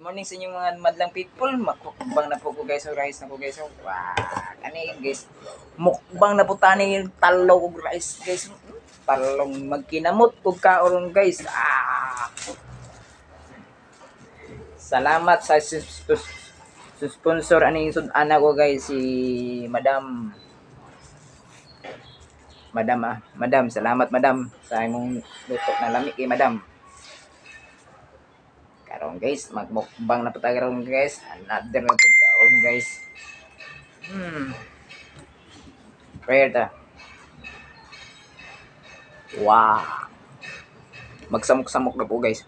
Morning sa inyong mga madlang people. Magmukbang na po ko, guys. So, rice na ko, guys. So, wow. Kani, guys. Mukbang na po tani talog og rice, guys. Talong magkinamot kog kaon, guys. Ah. Salamat sa sponsor ani sud-ana ko, guys, si Madam. Madam, ah, Madam, salamat, Madam, sa imong luto na lami kay, Madam. Karon, guys, magmukbang na po tayo karon, guys. Another na po kaon, guys. Prayer ta. Wow. Magsamok-samok na po, guys.